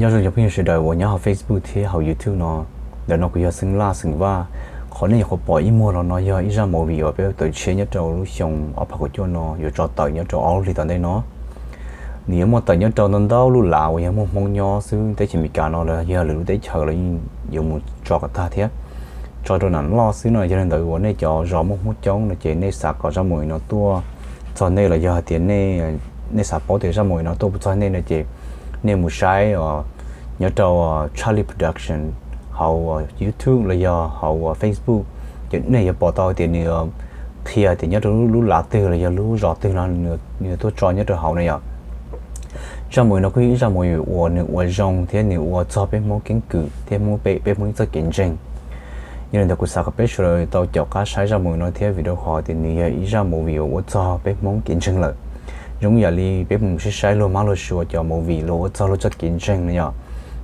Nyob zoo cov phooj ywg sawv daws uas nyob hauv Facebook thiab hauv YouTube no. Ntawm no kuv yog Xeev Laj Xeev Vaj. Qhov nej nyuam qhuav pom ib muag los no yog ib zaj movie uas peb tawm tshiab nyob rau lub xyoo ob phav kaum cuaj no yuav tso tawm nyob rau ob lub hlis tom ntej no. Nws yuav muaj tawm nyob rau ntau ntau lub lav uas yog muaj Hmoob nyob xwb teb chaws Amelikas no los yog lwm lub teb chaws los yeej yuav mus tso kom tag thiab. Tso rau nam loj xwb no, yog li ntawd uas nej cov zos muaj Hmoob coob no ces nej xav kom zaj movie no tuaj txog nej los yog hais tias nej xav paub tias zaj movie no tuaj puas txog nej no ces nej mus saib nyob rau Charlie Production hauv YouTube los yog hauv Facebook, ces nej yuav pom tau tias nws qhia tias nyob rau lub lav twg los yog lub zos twg no nws tuaj tso nyob rau hauv na yom. Zaj movie no kuj yog ib zaj movie uas nws ua zoo thiab nws ua txog peb Hmoob keeb kwm thiab Hmoob peb, peb Hmoob ib txoj kev ntseeg. Yog li ntawd kuv xav kom peb sawv daws tau caum qab saib zaj movie no thiab vim rau qhov tias nws yog ib zaj movie uas ua txog peb Hmoob kev ntseeg lawm. Zoo yam li peb mus saib saib luag mab luag suav cov movie luag ua txog luag txoj kev ntseeg na yom.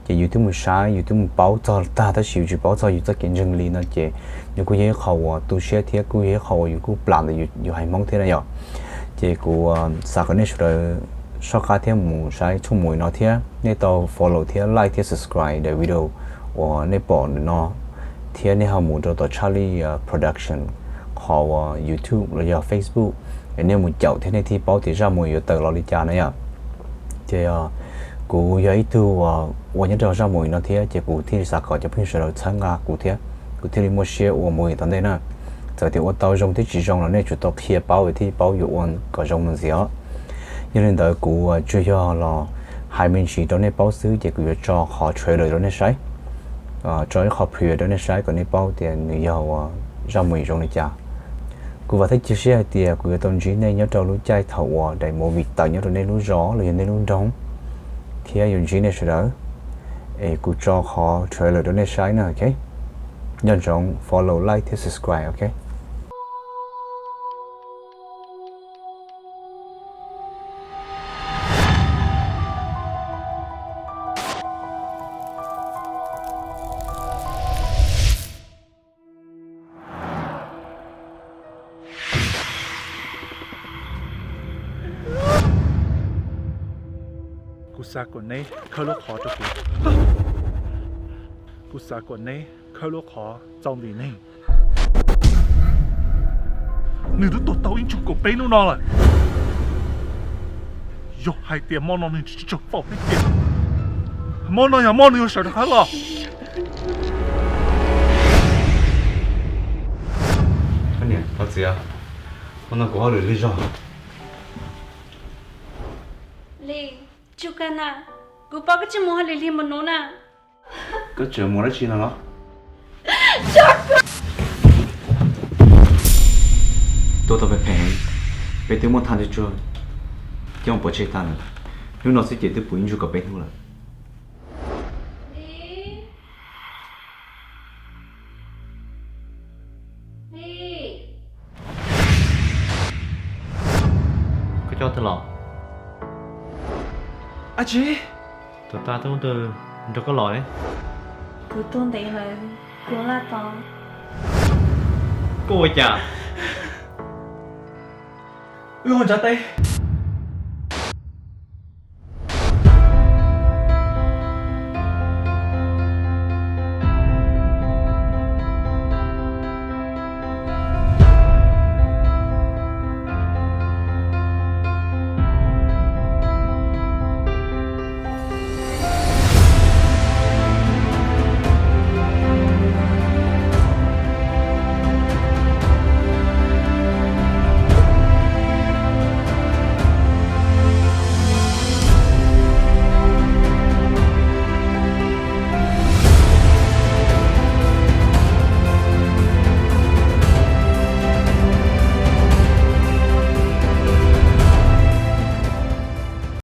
Ces yus twb mus saib, yus twb mus paub txog tag tab sis yus tsis paub txog yus txoj kev ntseeg li no ces nws kuj yog ib qho uas tu siab thiab kuj yog ib qho uas yus kuj plam ntawm yus haiv Hmoob thiab na yom. Ces kuv xav kom nej sawv daws soj qab thiab mus saib tshooj movie no thiab nej tau follow thiab like thiab subscribe daim video uas nej pom ntawm no, thiab nej ho mus rau tom Charlie Production qhov uas YouTube los yog Facebook, es nej mus caum thiab nej thiaj paub tias zaj movie yuav tawm los li cas na yom. Ces kuv yog ib tug uas ua nyob rau zaj movie no thiab ces kuv thiaj li xav kom cov phooj ywg sawv daws txhawb nqa kuv thiab kuv thiaj li muaj siab ua movie tom ntej na. Txawm tias ua tau zoo thiab tsis zoo los nej tsum tau qhia paub es thiaj paub yuav ua kom zoo mus ntxiv os. Yog li ntawd kuv tsuas yog los hais me ntsis rau nej paub xwb ces kuv yuav tso qhov trailer rau nej saib, tso ib qho preview rau nej saib kom nej paub tias nws yog uas zaj movie zoo li cas. Kuv vam thiab cia siab hais tias kuv yuav tau ntsib nej nyob rau lub caij thaum uas daim movie tawm nyob rau nej lub zos los yog nej lub nroog, thiab yuav ntsib nej sawv daws. Es kuv tso qhov trailer rau nej saib na, ok? Nco ntsoov follow, like thiab subscribe, ok? Kuv xav kom neb khawb lub qhov rau kuv. Kuv xav kom neb khawb lub qhov txaus ntsim neeg. Nws twb tuag tau ib ntsug kaum peb hnub no lawm. Yog hais tias hmo no nws tsis tsaug faus thiab ces hmo no yog hmo nws yuav sawv rov qab los. Koj niam, thov txim, hmo no kuv hauj lwm lig zog. Lig, tsuj kag na, kuv paub koj tsis mus hauj lwm lig mus nuv na. Koj tseem mus dab tsi no los? Tuaj tau pheej pheej, peb twb muaj thaj tsuag coj pov tseg tag lawm. Hnub no xwb ces twb puv ib ntsug kaum peb hnub lawm. Koj coj twg los? Ab tsi, tus tag tub twg nrog koj los ne? Kuv tuag ntev lawm, kuv laj tau. Koj ua cas? Wb ua ntshav teb.